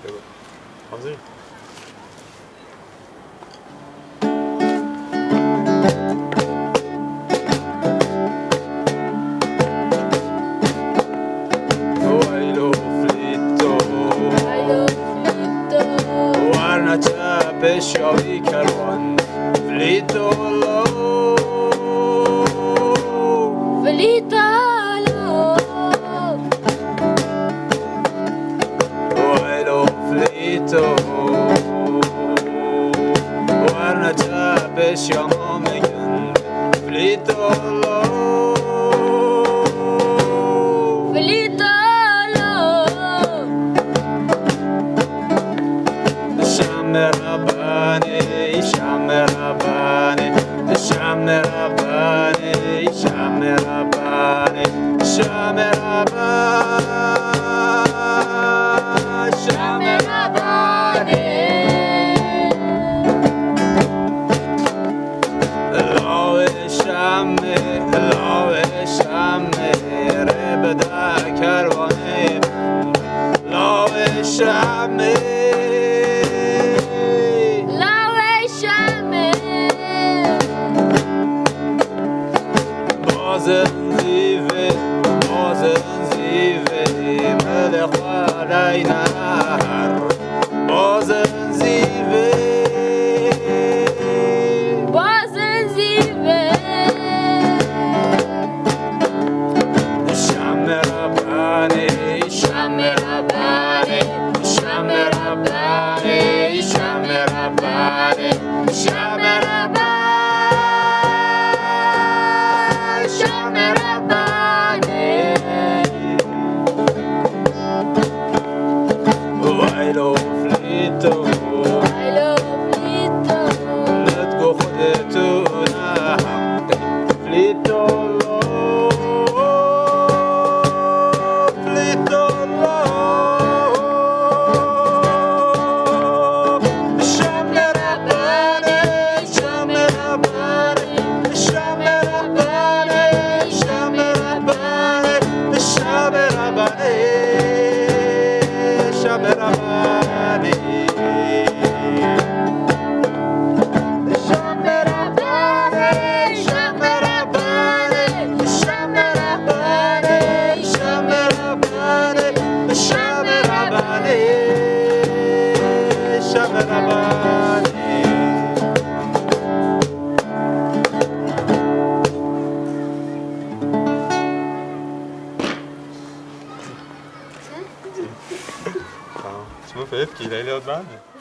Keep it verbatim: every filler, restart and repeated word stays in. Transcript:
Vas-y. Oilo flito. Oilo flito. Warna cha pesho ikalon. Flito lo. Flito lo. Oilo flito. Warna cha pesho momengan. Flito lo. Flito lo. Shamerabane, shamerabane, shamerabane, shamerabane, shameraba-, shamerabane. Lawe shame, lawe shame, rebeda karwane. Lawe shame. Lawe shame. Bozen zive, bozen zive, mele khwara inar. Bozen zive. Bozen zive. Shamerabane, shamerabane, shamerabane, shamerabane, shameraba-, shamerabane. Oilo flito. Oilo flito. Not go for the tuna. Flito lo. Flito lo. Shamerabane, shamerabane, shamerabane, shamerabane, shamerabane, shamerabane. Shamerabane, shamerabane, shamerabane, shamerabane, shamerabane, shamerabane. Tamam. Şimdi Ferit ki ilerliyor ben mi?